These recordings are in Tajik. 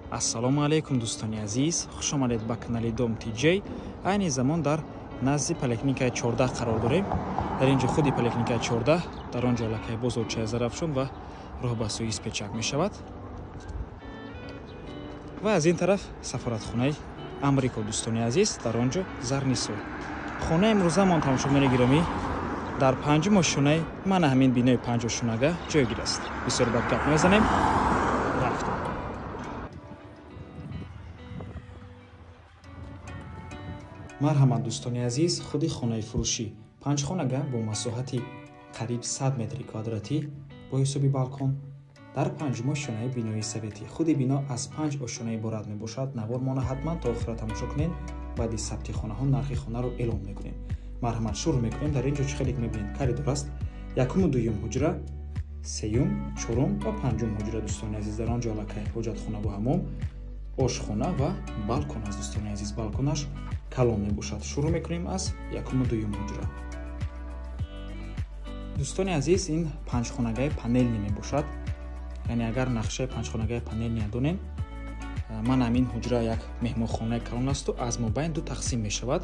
Ассалому алайкум, дӯстони азиз, хуш омадед ба канали Дом ТЖ. Айни замон дар назди поликлиникаи 14 қарор дорем. Дар ин ҷо худи поликлиникаи 14, дар он ҷо аллакай бозорчаи Зарафшон ва роҳ ба сӯи Испечак мешавад. Ва аз ин тараф сафоратхонаи Амрико, дӯстони азиз, дар он ҷо Зарнисор. Хонаи имрӯзамон, тамошобинони гиромӣ, дар панҷум ошёнаи мана ҳамин бинои панҷошёнага ҷойгир аст. Бисёр бад гап мезанем. Рафтем. Марҳамат, дӯстони азиз, худи хонаи фурӯшӣ панҷхонага бо масоҳати қариб 100 метри квадратӣ бо ҳисоби балкон дар панҷум ошёнаи бинои советӣ. Худи бино аз 5 ошёна иборат мебошад. Навормона ҳатман то охира тамошо кунед. Баъди сабти хонаҳо нархи хонаро эълон мекунем. Марҳамат, шурӯъ мекунем. Дар ин ҷо чӣ хеле мебинед, коридор аст. Якуму дуюм ҳуҷра, сеюм, чорум ва панҷум ҳуҷра, дӯстони азиз. Дар он ҷо аллакай ҳоҷатхона бо ҳамом, ошхона ва балкон аст, дӯстони азиз. Балконаш калон мебошад. Шурӯъ мекунем аз якуму дуюм ҳуҷра. Дӯстони азиз, ин панҷхонагаи панелни мебошад. Яъне агар нақшаи панҷхонагаи панелни донем, ман ҳамин ҳуҷра як меҳмонхонаи калон асту аз мобайн ду тақсим мешавад.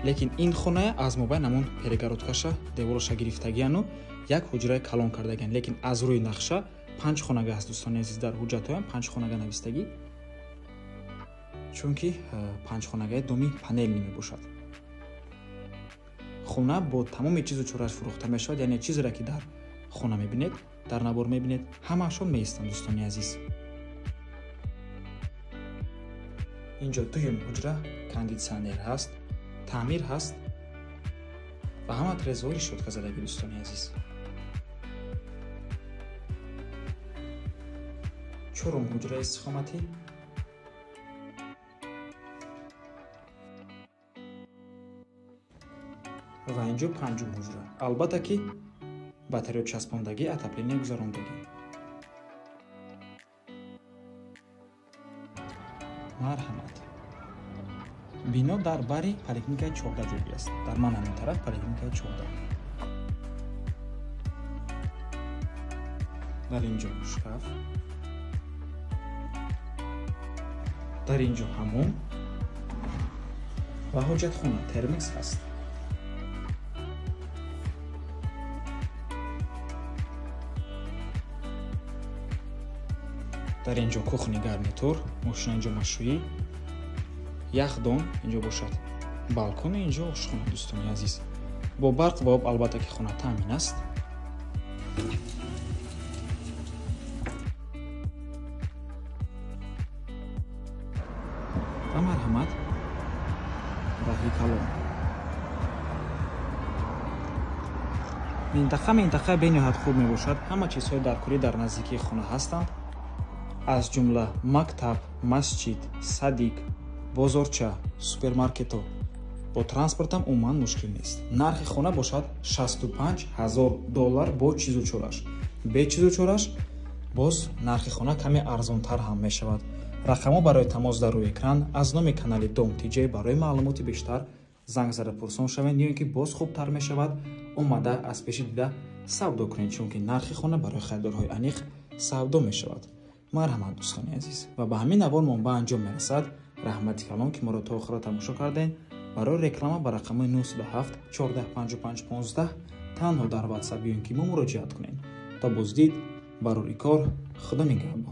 Лекин ин хона аз мобайн ҳамон перегородкаша, девораша гирифтагиану як ҳуҷраи калон кардагиан. Лекин аз рӯи нақша панҷ хонага аст, дӯстони азиз. Дар ҳуҷҷатҳоям панҷ хонага навистагӣ, чунки панҷхонагаи доми панелни мебошад. Хона бо тамоми чизу чорааш фурӯхта мешавад. Яъне чизеро ки дар хона мебинед, дар навор мебинед, ҳамаашон меистанд, дӯстони азиз. Инҷо дуюм ҳуҷра, кондитсионер ҳаст, таъмир ҳаст ва ҳама трезори решётка задагӣ, дӯстони азиз. Чорум ҳуҷраи истиқоматӣ. Ва инҷо панҷум ҳуҷра. Албатта ки батарея часпондагӣ, отопление гузарондагӣ. Марҳамат. Бино дар бари поликлиникаи 14 ҷойгир аст. Дар ман ҳамин тараф поликлиникаи 14. Дар инҷо шкаф, дар инҷо ҳамом ва ҳоҷатхона, термикс ҳаст. Дар инҷо кухни гарнитур, мошина инҷо машӯӣ, яхдон инҷо бошад, балкон инҷо ошхона, дӯстони азиз. Бо барқ ва об албатта ки хона таъмин аст. Ва марҳамат, роҳи калон. Минтақа бениҳоят хуб мебошад. Ҳама чизҳои даркорӣ дар наздикии хона ҳастанд, аз ҷумла мактаб, масҷид, садик, бозорча, супермаркетҳо. Бо транспортам умуман мушкил нест. Нархи хона бошад $65,000 бо чизу чораш. Бе чизу чораш боз нархи хона каме арзонтар ҳам мешавад. Рақамҳо барои тамос дар рӯи экран. Аз номи канали Дом ТЖ барои маълумоти бештар занг зада пурсон шавед, ё ин ки боз хубтар мешавад омада аз пеши дида савдо кунед, чунки нархи хона барои харидорҳои аниқ савдо мешавад. Марҳамат, дӯстони азиз. Ва ба ҳамин навормон ба анҷом мерасад. Раҳмати калон ки моро то охира тамошо кардед. Барои реклама ба рақами 907 14 55 15 танҳо дар WhatsApp ё ин ки мо муроҷиат кунед. То боздид, барори кор, Худо нигаҳбон.